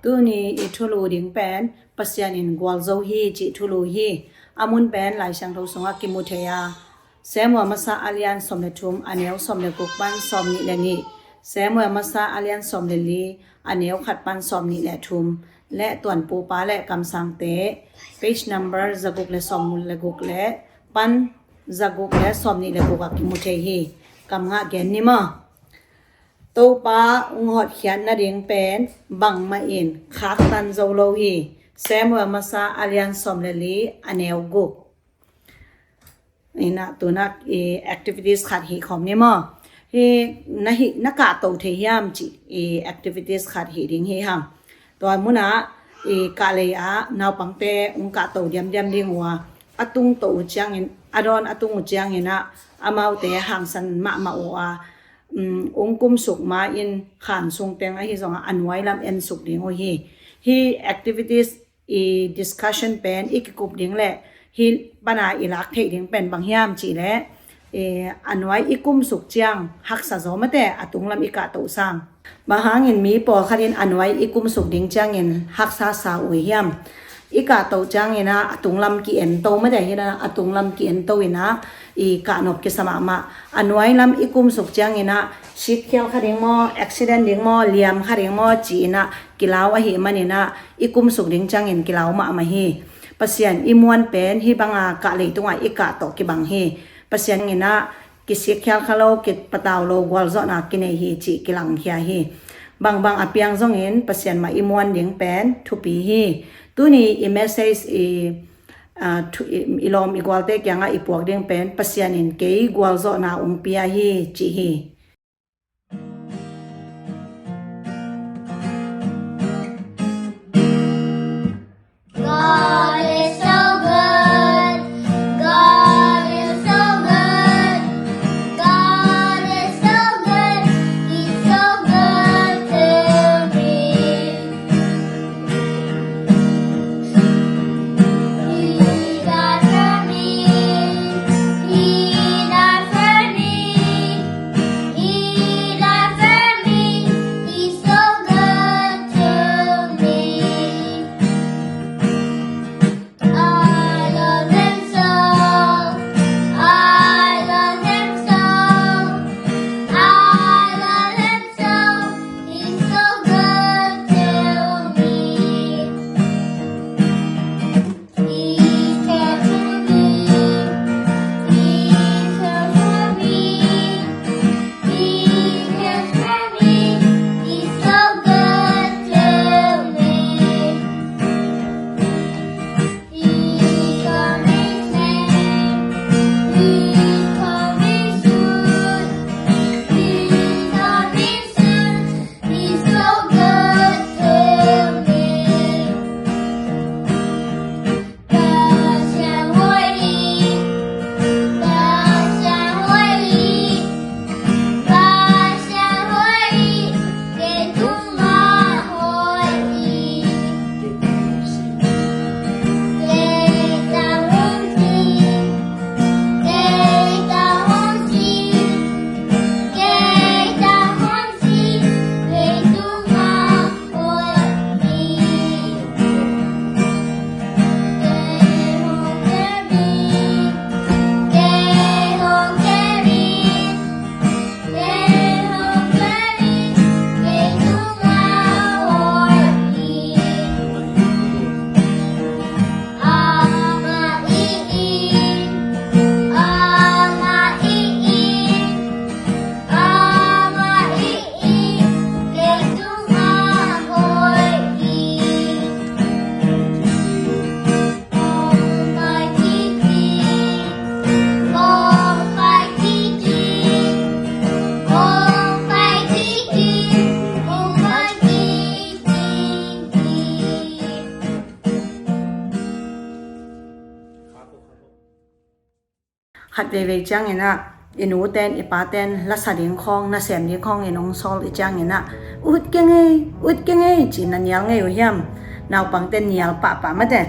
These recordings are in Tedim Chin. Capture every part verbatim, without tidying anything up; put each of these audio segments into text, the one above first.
Tuni i thulu ding pen Pasian in gualzo hi cih thulu hi. A mun pen Lai Siangtho sungah kimu thei a, Samuel Masa a lian sawm le thum, a neu sawm le guk pan sawm nih le nih, Samuel Masa a lian sawm le li, a neu khat pan sawm nih le thum, le tuanpupa le kamsangte page number zaguk le sawm le guk le pan zaguk le sawm nih le guk ah kimu thei hi. Kam ngah gen ni maw? Topa hong hotkhiat nading pen bangmah in khaktan zo lo hi. Samuel Masa a lian sawm le li, a neu guk. Ina tunak i activities khat hi khawm ni maw? Hi na hi na kahto thei hiam cih i activities khat hi ding hi hang. Tua munah i kahlei ah naupangte hong kahto diamdiam ding uh a, a tungto uh ciangin, a dawn a tung uh ciangin ah amaute hangsan mahmah uh a, um, hong kumsuk ma-in khan sung teng ahi zongah a nuai lam ensuk ding uh hi. Hi activities i discussion pen i kikup ding le hi pana i lak theih ding pen bang hiam cih le, i a nuai i kumsuk ciang haksa zaw mate, a tunglam i kahto sang. Bang hangin mi pawlkhat in a nuai i kumsuk ding ciangin haksa sa uh hiam? I kahto ciangin ah a tunglam ki-ento mate, hi na a tunglam ki-ento in ah i kahnop kisa mahmah. A nuai lam i kumsuk ciangin ah sikkhial kha ding maw, accident ding maw, liam kha ding maw ci-in ah kilau ahih manin ah i kumsuk ding ciangin kilau mahmah hi. Pasian i muan pen hi banga kahlei tungah i kah tawh kibang hi. Pasian in ah kisikkhial kha lo, kipatau lo gualzawhna kinei hi cih kilangkhia hi. Bangbang a piang zongin Pasian mah i muan ding pen thupi hi. Tuni i message i, ah, thu, i, i lawm i gualte kiangah i puak ding pen Pasian in kei gualzawhna hong pia hi cih hi. God is so good. God is so good. God is so good. He's so good to me. He died for me. He died for me. He died for me. He's so good to me. I love him so. I love him so. I love him so. He's so good to me. He cares for me. He cares for me. He cares for me. He's so good to me. He's coming soon. He's coming soon. He's coming soon. He's so good to me. Khat veivei ciangin ah i nu ten i pa ten lasa ding khawng, nasem ding khawng in hong sawl i ciangin ah, ut kei ngei, ut kei ngei ci-in na nial ngei uh hiam? Naupangte nial pahpah mate.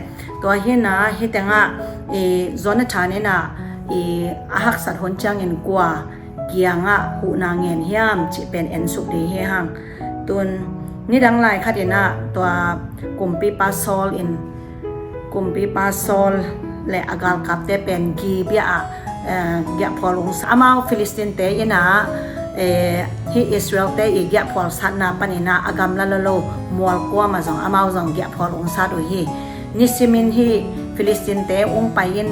Tua hi-in ah hih tengah i Jonathan in ah i a haksat hun ciangin kua kiangah huhna ngen hiam cih pen ensuk ding hi hang. Tun Nidang lai khat in ah tua kumpipa Saul in, kumpipa Saul le a galkapte pen Gibeah ah, eh, giahphual ung sa. Amau Philistine-te in ah, eh, hih Israel-te i giahphual satna panin ah a gamla lo lo mual kuamah zong amau zong giahphual ung sat uh hi. Nisimin hih Philistine-te ung pai in,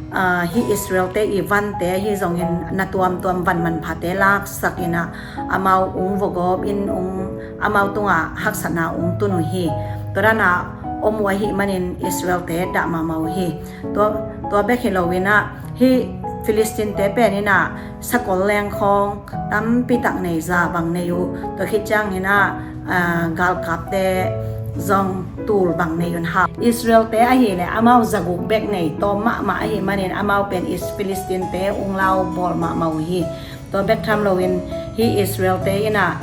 ah, hih Israel-te i vante ahi zongin na tuamtuam van manphate laksak in ah amau ung vogawp in ung, amau tungah haksatna ung tun uh hi. Tua dan a om uh ahih manin Israel-te dah mahmah uh hi. Tua, tua bek hi lo in ah hih Philistine-te pen in ah sakol leng khawng tampi tak nei, za bang nei uh. Tua khit ciangin ah, ah, galkapte zong tul bang nei un hau. Israel-te ahih leh amau zaguk bek nei, tawm mahmah ahih manin amau pen Is-, Philistine-te ung lau bawl mahmah uh hi. Tua bek tham loin hih Israel-te in ah,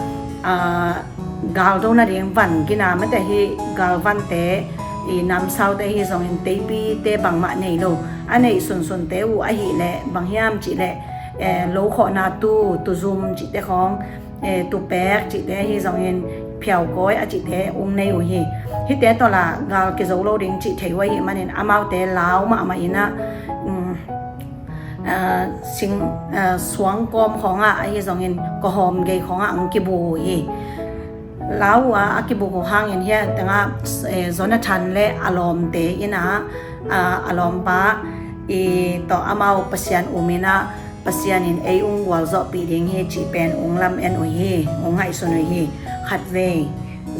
ah, galdo nading van gina mate, hih galvante i namsaute ahi zongin teipite bangmah nei lo. A neih sunsunte uh ahih leh bang hiam cih leh, eh, lokhawhna tu, tuzum cihte khawng, eh, tupek cihte ahi zongin phiaukawi a cihte ung nei uh hi. Hihte tawh lah gal kizo lo ding cih thei uh ahih manin amaute lau mahmah in ah, um, ah, sing, ah, suang kawm khawngah ahi zongin kawhawm gei khawngah ang kibu uh hi. Lau uh a, a kibu uh hangin hih tengah, eh, Jonathan le a lawmte in ah, ah, a lawmpa i tawh amau Pasian um in ah Pasian in ei ung gualzawhpih ding hi cih pen ung lam-en uh hi, ung ngaihsun uh hi. Khatvei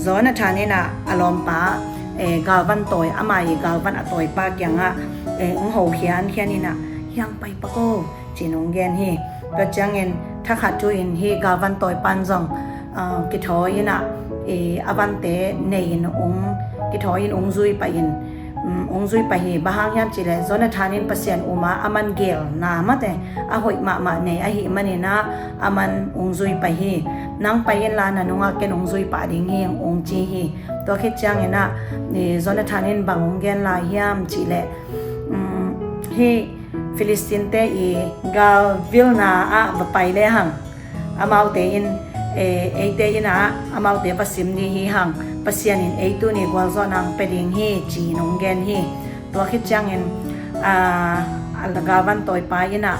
Jonathan in ah a lawmpa, eh, galvan tawi, ama i galvan a tawipa kiangah, eh, ung ho khiankhian in ah, hiang pai pak o, ci-in ung gen hi. Tua ciangin thakhat thu-in hih galvan tawipa'n zong, ah, kithawi in ah, eh, a vante nei-in ung, kithawi in ung zui pah in, um, ung zui pah hi. Bang hang hiam cih leh Jonathan in Pasian um a, aman gelna mate a hoih mahmah nei ahih manin ah aman ung zui pah hi. Nang pai inla, na nungah ken ung zui pah ding hi, ung ci hi. Tua khit ciangin ah, eh, Jonathan in bang ung gen lai hiam cih leh, um, hih Philistine-te i galvilna ah va pai lehang, amaute in, eh, eite in ah amaute va sim ding hi hang, Pasian in ei tuni gualzawhna ong pia ding hi, ci-in ong gen hi. Tua khit ciangin, ah, a galvan tawipa in ah,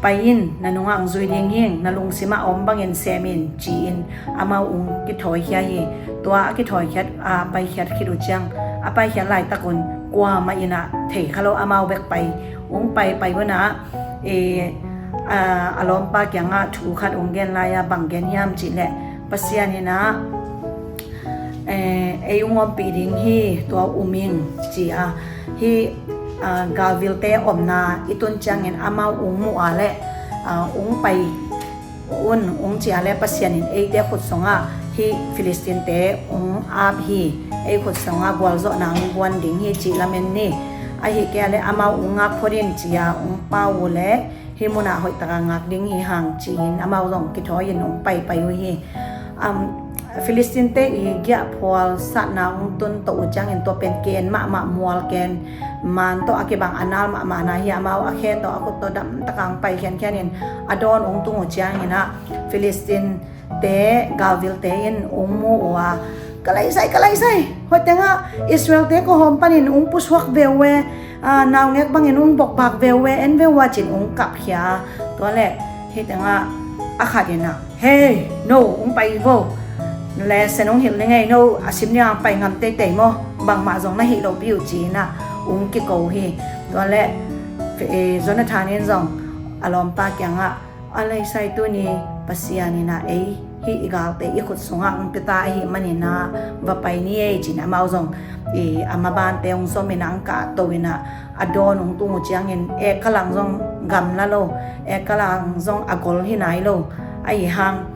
pai in, na nungah ong zui ding hing, na lungsimah a om bangin sem in, ci-in amau ong kithawikhia hi. Tua a kithawikhia, a paikhiat khit uh ciang, a paikhiat laitak un kuamah in ah thei kha lo, amau bek pai. Ong pai pai un ah, eh, a, a lawmpa kiangah thu khat ong gen lai a, bang gen hiam cih leh, Pasian in ah, eh, ei ong ompih ding hi, tua um ing, ci a. Hih, ah, galvilte omna i tun ciangin amau ong muh a leh, ah, ong pai un, ong ci a leh Pasian in eite khut sungah hih Philistine-te ong ap hi, ei khut sungah gualzawhna ong guan ding hi, cih lamen ni. Ahih kei a leh amau ong ngak phot in, ci a ong pau uh leh, hih munah hoihtaka ngak ding hi hang, ci-in amau zong kithawi in ong paipai uh hi. Um, Philistine-te i giahphual satna ong tun toh uh ciangin tua pen ken mahmah, mual ken, man tawh a kibang a nal mahmahna hi. Amau a khe tawh, a khut tawh damtaka ong pai khiankhian in a dawn ong tung uh ciangin ah Philistine te galvilte in ong mu uh a, ka laisai, ka laisai, hoih tengah Israel-te kawhawm panin ong pusuak ve uh e, ah, naungek bangin ong bokbak ve uh e, en ve uh a, ci-in ong kapkhia. Tua leh hih tengah a khat in ah, hei, no, ong pai vo, lesson ong hilh ni ngei, no a sim ni ang pai ngam teitei maw, bangmah zong na hih lopi uh, ci-in ah ong kiko hi. Tua leh, eh, Jonathan in zong a lawmpa kiangah, a laisai, tuni Pasian in ah ei hih i galte i khut sungah ong pia ta ahih manin ah va pai ni ei, ci-in amau zong i a mabante ong zom in ah, ong kahto in ah, a dawn ong tung uh ciangin ek ka lang zong gamla lo, ek ka lang zong a gol hi nai lo. Ahih hang,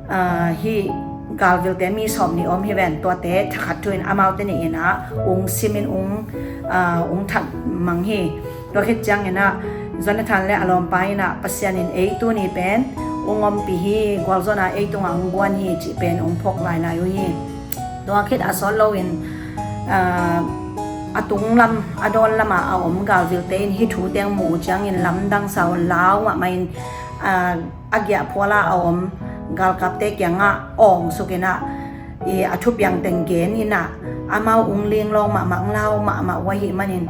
ah, hih galvilte mi sawmnih om hi ven, tuate thakhat thu-in amaute nih in ah ong sim in ong, ah, ong that mang hi. Tua khit ciangin ah Jonathan le a lawmpa in ah, Pasian in ei tuni pen ong ompih hi, gualzawhna ei tungah ong guan hi, cih pen ong phawk lailai uh hi. Tua khit a sawt loin, ah, a tung lam, a dawn lamah a om galvilte in hih thute ong muh uh ciangin lamdang sa un, lau mahmah in, ah, a giahphual a a om galkapte kiangah awng suk in ah, i a thupiang teng gen in ah, amau ung linglawng mahmah, lau mahmah uh ahih manin,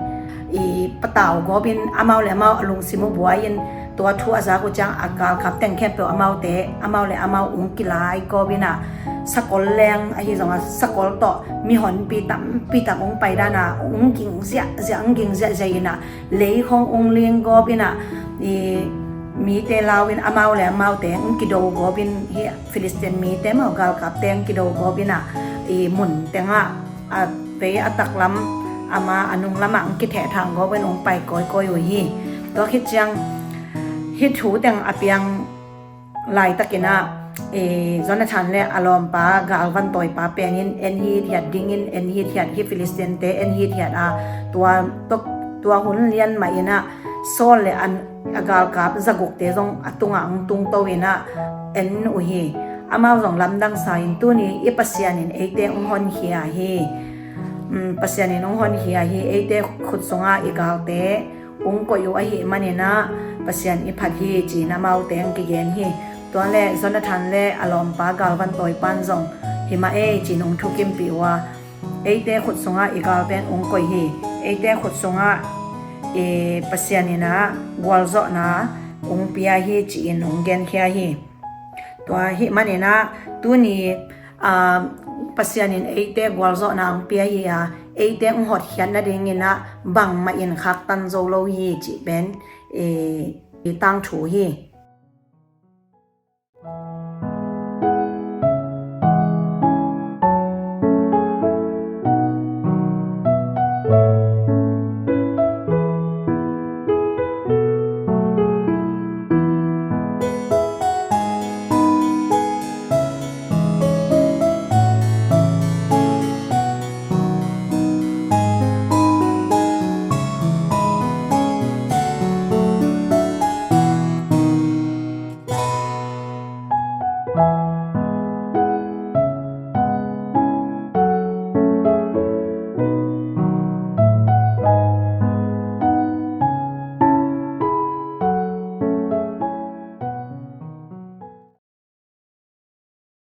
i patau gawpin amau le amau a lungsim uh buai-in, tua thu a zak uh ciang a galkap teng khempeuh amaute, amau le amau ung kilai gawpin ah, sakol leng ahi zongah sakol tawh mihonpi tampi tak ung pai dan a, ung ging ziahziah, ung ging ziahziah in ah, lei khong ung ling gawpin ah, i mite lau-in amau le amaute ung kido gawpin, hih Filistin mite mau galkapte ung kido gawpin ah, i mun tengah a vei a taklam, ama a nunglamah ung kithehthang gawpin ung pai kawikawi uh hi. Tua khit ciang hih thu teng a piang laitakin ah, eh, Jonathan le a lawmpa galvan tawipa penin en hithiat dingin, en hithiat, hih Filistinte en hithiat a, tua tua hun lian mah in ah Saul le a galkap zagukte zong a tungah ung tungto in ah en uh hi. Amau zong lamdang sa-in, tuni i Pasian in eite ung honkhia hi. Um, Pasian in ung honkhia hi, eite khut sungah i galte ung koih uh ahih manin ah Pasian i phat hi, ci-in amaute ung kigen hi. Tua le Jonathan le a lawmpa galvan tawipan zong, hi mah ei, ci-in ung thukimpih uh a, eite khut sungah i galten ung koih hi. Eite khut sungah i Pasian in ah gualzawhna ung pia hi, ci-in ung genkhia hi. Tua ahih manin ah tuni, ah, Pasian in eite gualzawhna ung pia hi a, eite ung hotkhiat nadingin ah bangmah in khaktan zo lo hi, cih pen, eh, i tangthu hi.